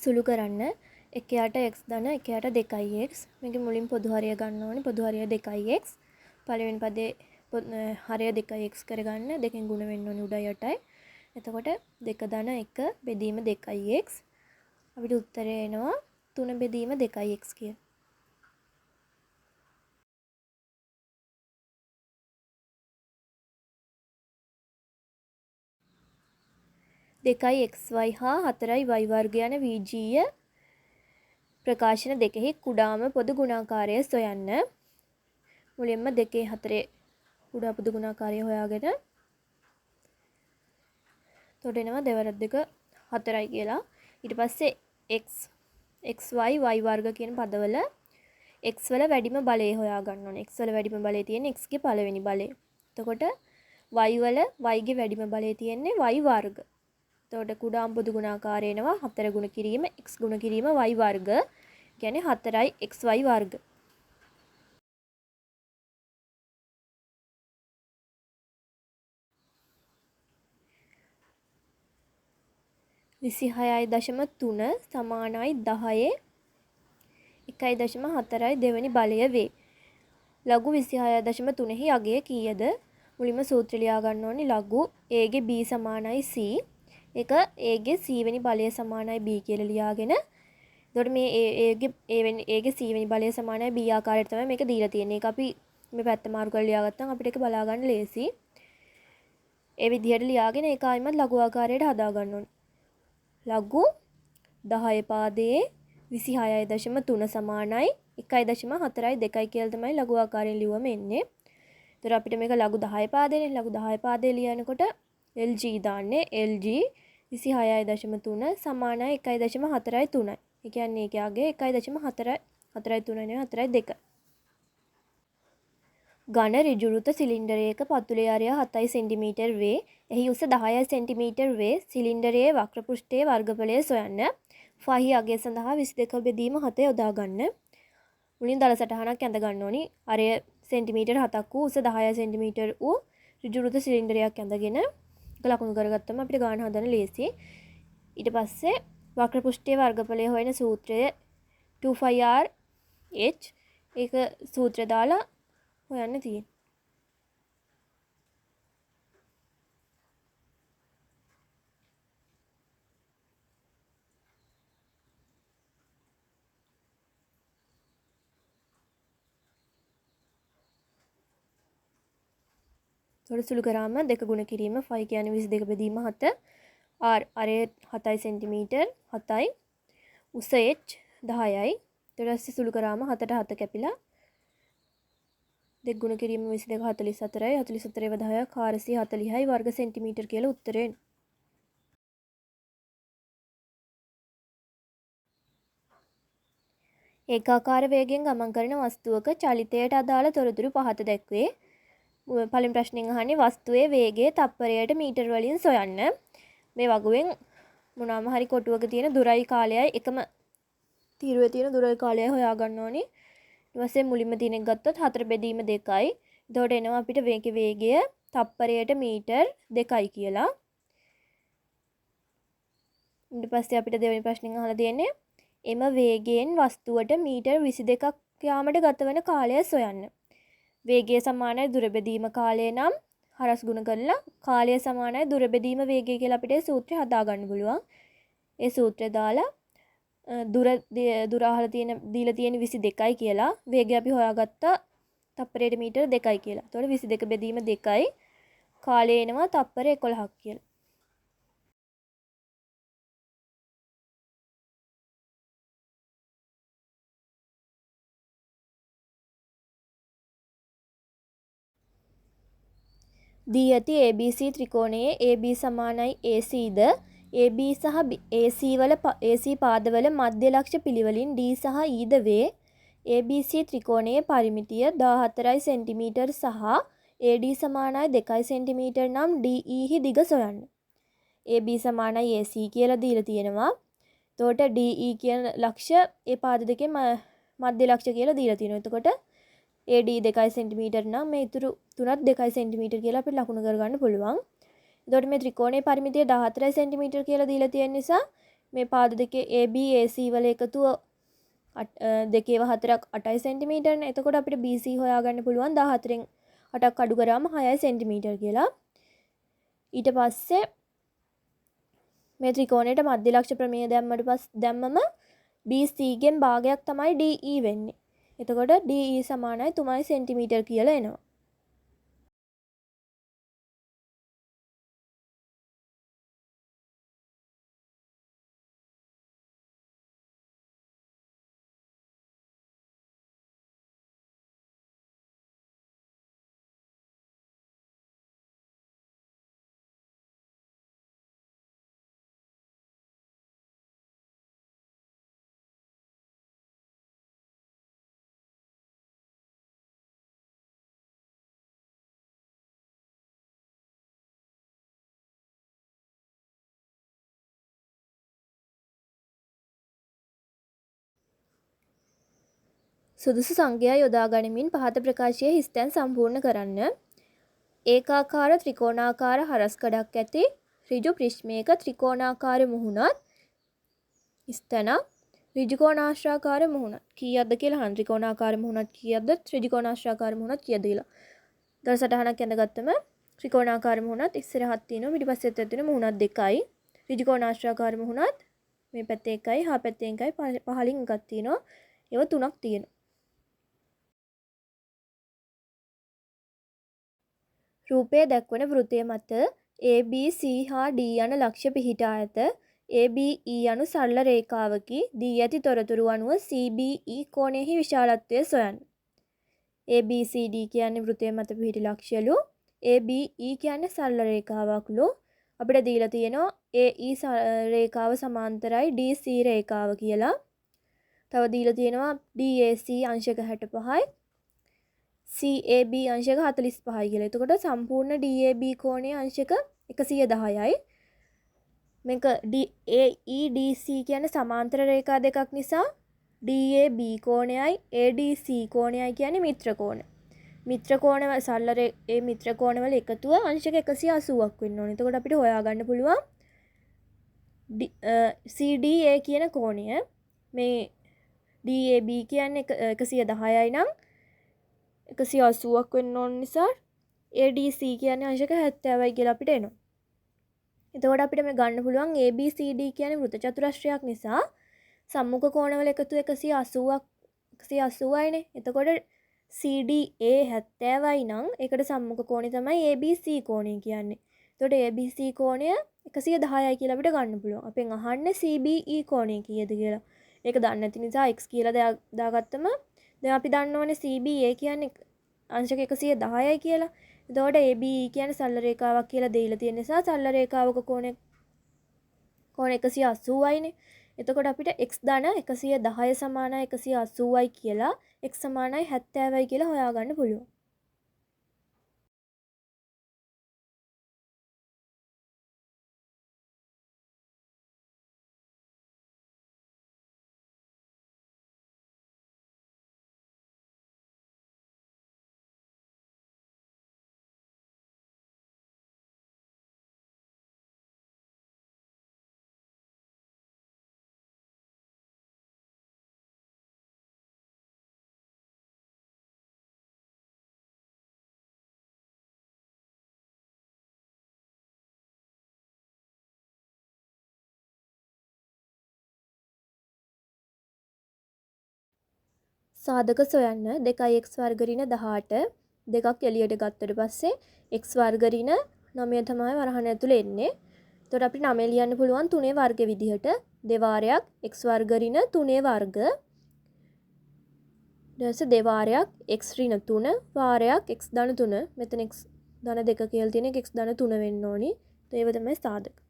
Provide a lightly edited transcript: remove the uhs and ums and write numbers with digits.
සුළු කරන්න 1 යට x ධන 1 යට 2x. මේකේ මුලින් පොදු හරය ගන්න ඕනේ. පොදු හරය 2x. පළවෙනි පදේ හරය 2x කරගන්න. දෙකෙන් ගුණ වෙන්න ඕනේ උඩයි යටයි. එතකොට 2 ධන 1 බෙදීම 2x. අපිට උත්තරය එනවා 3 බෙදීම 2x කියලා. දෙකයි xy හා හතරයි y වර්ග යන වීජීය ප්‍රකාශන දෙකෙහි කුඩාම පොදු ගුණාකාරය සොයන්න. මුලින්ම දෙකේ හතරේ කුඩා පොදු ගුණාකාරය හොයාගෙන එතකොට එනවා දෙවරක් දෙක හතරයි කියලා. ඊට පස්සේ x, xy, y වර්ග කියන පදවල x වල වැඩිම බලය හොයා ගන්න ඕනේ. x වල වැඩිම බලය තියෙන්නේ x ගේ පළවෙනි බලය. එතකොට y වල y ගේ වැඩිම බලය තියෙන්නේ y වර්ග. එතකොට කුඩාම පොදු ගුණාකාරය එනවා 4 ගුණ කිරීම x ගුණ කිරීම y වර්ග. කියන්නේ හතරයි xy වර්ග. විසිහයයි දශම තුන සමානයි දහයේ එකයි දශම හතරයි දෙවනි බලය වේ. ලඝු විසිහයයි දශම තුනෙහි අගය කීයද? මුලින්ම සූත්‍ර ලියා ගන්න ඕනි. ලඝු A ගේ B සමානයි C. ඒක A ගේ C වෙනි බලය සමානයි B කියලා ලියාගෙන එතකොට මේ A ගේ A වෙනි A ගේ C වෙනි බලය සමානයි B ආකාරයට තමයි මේක දීලා තියෙන්නේ. ඒක අපි මේ පැත්ත මාරු කරලා ලියාගත්තම අපිට ඒක බලා ගන්න ලේසි. ඒ විදිහට ලියාගෙන ඒක ආයිමත් ලඝු ආකාරයට හදා ගන්න ඕනි. ලඝු දහය පාදයේ විසිහයයි දශම තුන සමානයි එකයි දශම හතරයි දෙකයි කියලා තමයි ලඝු ආකාරයෙන් ලිව්වම එන්නේ. එතකොට අපිට මේක ලඝු දහය පාදේනේ. ලඝු දහය පාදේ ලියනකොට LG දාන්නේ. LG විසිහයයි දශම තුන සමානයි එකයි දශම හතරයි තුනයි. ඒ කියන්නේ ඒකේ අගය එකයි දශම හතරයි, හතරයි තුනයි නෙවෙයි හතරයි දෙකයි. ඝන ඍජුවෘත සිලින්ඩරයක පතුලේ අරය හතයි සෙන්ටිමීටර් වේ. එහි උස දහයයි සෙන්ටිමීටර් වේ. සිලින්ඩරයේ වක්‍ර පෘෂ්ඨයේ වර්ගඵලය සොයන්න. ෆහි අගය සඳහා විසිදෙක බෙදීම හත යොදා ගන්න. මුලින් දළ සටහනක් ඇඳ ගන්න ඕනි. අරය සෙන්ටිමීටර් හතක් වූ උස දහයයි සෙන්ටිමීටර් වූ ඍජුවෘත සිලින්ඩරයක් ඇඳගෙන ඒක ලකුණු කරගත්තම අපිට ගාන හදන්න ලේසි. ඊට පස්සේ වක්‍ර පෘෂ්ඨයේ වර්ගඵලය හොයන සූත්‍රය two phi r h ඒක සූත්‍රය දාලා හොයන්න තියෙන්නේ. තොර සුළු කරාම දෙක ගුණ කිරීම ෆයි කියන්නේ විසිදෙක බෙදීම හත r අරය හතයි සෙන්ටිමීටර් හතයි උස h දහයයි. ඊට පස්සේ සුළු කරාම හතට හත කැපිලා දෙක ගුණ කිරීම විසිදෙක හතලිස් හතරයි. හතලිස් හතරේ දහයක් හාරසිය හතලිහයි වර්ග සෙන්ටිමීටර් කියලා උත්තරේ එනවා. ඒකාකාර වේගයෙන් ගමන් කරන වස්තුවක චලිතයට අදාළ තොරතුරු පහත දැක්වේ. පළවෙනි ප්‍රශ්نين අහන්නේ වස්තුවේ වේගය තප්පරයට මීටර් වලින් සොයන්න. මේ වගුවෙන් මොනවාම හරි කොටුවක තියෙන දුරයි කාලයයි එකම තීරුවේ තියෙන දුරයි කාලයයි හොයාගන්න ඕනි. ඊට පස්සේ මුලින්ම තියෙන එක ගත්තොත් හතර බෙදීම දෙකයි. එතකොට එනවා අපිට මේකේ වේගය තප්පරයට මීටර් දෙකයි කියලා. ඊට පස්සේ අපිට දෙවෙනි ප්‍රශ්نين අහලා තියෙන්නේ එම වේගයෙන් වස්තුවට මීටර් විසිදෙකක් යාමට ගතවන කාලය සොයන්න. වේගය සමානයි දුර බෙදීම කාලය නම් හරස් ගුණ කරලා කාලය සමානයි දුර බෙදීම වේගය කියලා අපිට ඒ සූත්‍රය හදා ගන්න පුළුවන්. ඒ සූත්‍රය දාලා දුර අහලා තියෙන දීලා තියෙන විසිදෙකයි කියලා වේගය අපි හොයාගත්තා තප්පරයට මීටර දෙකයි කියලා. එතකොට විසිදෙක බෙදීම දෙකයි කාලය එනවා තප්පර එකොළහක් කියලා. දී ඇති ABC ත්‍රිකෝණයේ AB සමානයි AC ද AB සහ AC වල AC පාදවල මධ්‍ය ලක්ෂ පිළිවෙලින් D සහ E ද වේ. ABC ත්‍රිකෝණයේ පරිමිතිය දාහතරයි සෙන්ටිමීටර් සහ AD සමානයි දෙකයි සෙන්ටිමීටර් නම් DE හි දිග සොයන්න. AB සමානයි AC කියලා දීලා තියෙනවා. එතකොට DE කියන ලක්ෂ ඒ පාද දෙකේ මධ්‍ය ලක්ෂ කියලා දීලා තියෙනවා. එතකොට AD දෙකයි සෙන්ටිමීටර් නම් මේ ඉතුරු තුනත් දෙකයි සෙන්ටිමීටර් කියලා අපිට ලකුණු කරගන්න පුළුවන්. එතකොට මේ ත්‍රිකෝණයේ පරිමිතිය දාහතරයි සෙන්ටිමීටර් කියලා දීලා තියෙන නිසා මේ පාද දෙකේ AB AC වල එකතුව දෙකේව හතරක් 8 සෙන්ටිමීටර්නේ. එතකොට අපිට BC හොයාගන්න පුළුවන් 14න් 8ක් අඩු කරාම 6 සෙන්ටිමීටර් කියලා. ඊට පස්සේ මේ ත්‍රිකෝණයට මධ්‍ය ලක්ෂ්‍ය ප්‍රමේය දැම්මම BC ගෙන් භාගයක් තමයි DE වෙන්නේ. එතකොට DE සමානයි 3 සෙන්ටිමීටර් කියලා එනවා. සුදුසු සංඛ්‍යා යොදා ගනිමින් පහත ප්‍රකාශයේ හිස්තැන් සම්පූර්ණ කරන්න. ඒකාකාර ත්‍රිකෝණාකාර හරස් කඩක් ඇති ඍජු ප්‍රිස්මයක ත්‍රිකෝණාකාර මුහුණත් හිස්තැනක් ඍජුකෝණාශ්‍රාකාර මුහුණත් කීයක්ද කියලා අහන. ත්‍රිකෝණාකාර මුහුණත් කීයක්ද ත්‍රිජුකෝණාශ්‍රාකාර මුහුණත් කීයද කියලා. දර සටහනක් ඇඳගත්තම ත්‍රිකෝණාකාර මුහුණත් ඉස්සරහක් තියෙනවා පිටිපස්සෙත් තියෙනවා මුහුණත් දෙකයි. ඍජුකෝණාශ්‍රාකාර මුහුණත් මේ පැත්තේ එකයි හා පැත්තේ එකයි පහලින් එකක් තියෙනවා. ඒවා තුනක් තියෙනවා. රූපය දැක්වන වෘත්තය මත A, B, C හා D යන ලක්ෂ්‍ය පිහිටා ඇත. A, B, E යනු සරල රේඛාවකි. දී ඇති තොරතුරු අනුව C, B, E කෝණයෙහි විශාලත්වය සොයන්න. A, B, C, D කියන්නේ වෘත්තය මත පිහිටි ලක්ෂ්‍යලු. A, B, E කියන්නේ සරල රේඛාවක්ලු. අපිට දීලා තියෙනවා A, E Rekava සමාන්තරයි D, C රේඛාව කියලා. තව දීලා තියෙනවා D, A, C අංශක 65යි. CAB අංශක 45යි කියලා. එතකොට සම්පූර්ණ DAB කෝණය අංශක 110යි. මේක AEDC කියන්නේ සමාන්තර රේඛා දෙකක් නිසා DAB කෝණයයි ADC කෝණයයි කියන්නේ මිත්‍ර කෝණ. මිත්‍ර කෝණ සරල ඒ මිත්‍ර කෝණවල එකතුව අංශක 180ක් වෙන්න ඕනේ. එතකොට අපිට හොයාගන්න පුළුවන් CDA කියන කෝණය. මේ DAB කියන්නේ 110යි නම් 180ක් වෙන්න ඕන නිසා ADC කියන්නේ අංශක 70යි කියලා අපිට එනවා. එතකොට අපිට මේ ගන්න පුළුවන් ABCD කියන්නේ වෘත්ත චතුරස්‍රයක් නිසා සම්මුඛ කෝණවල එකතු 180ක් 180යිනේ. එතකොට CDA 70යි නම් ඒකට සම්මුඛ කෝණය තමයි ABC කෝණය කියන්නේ. එතකොට ABC කෝණය 110යි කියලා අපිට ගන්න පුළුවන්. අපෙන් අහන්නේ CBE කෝණය කීයද කියලා. ඒක දන්නේ නැති නිසා x කියලා දාගත්තම දැන් අපි දන්නවනේ CBA කියන්නේ අංශක 110යි කියලා. එතකොට ABE කියන්නේ සරල රේඛාවක් කියලා දීලා තියෙන නිසා සරල රේඛාවක කෝණය 180යිනේ. එතකොට අපිට x ධන 110 සමානයි 180යි කියලා x සමානයි 70යි කියලා හොයාගන්න පුළුවන්. සාධක සොයන්න 2x වර්ග ඍණ 18 දෙකක් එළියට ගත්තට පස්සේ x වර්ග ඍණ 9 තමයි වරහන ඇතුලේ එන්නේ. එතකොට අපිට 9 ලියන්න පුළුවන් 3 වර්ග විදිහට. දෙවාරයක් x වර්ග ඍණ 3 වර්ග. ඊට පස්සේ දෙවාරයක් x ඍණ 3 වාරයක් x ධන 3. මෙතන x ධන 2 කියලා තියෙන එක x ධන 3 වෙන්න ඕනි. ඒව තමයි සාධක.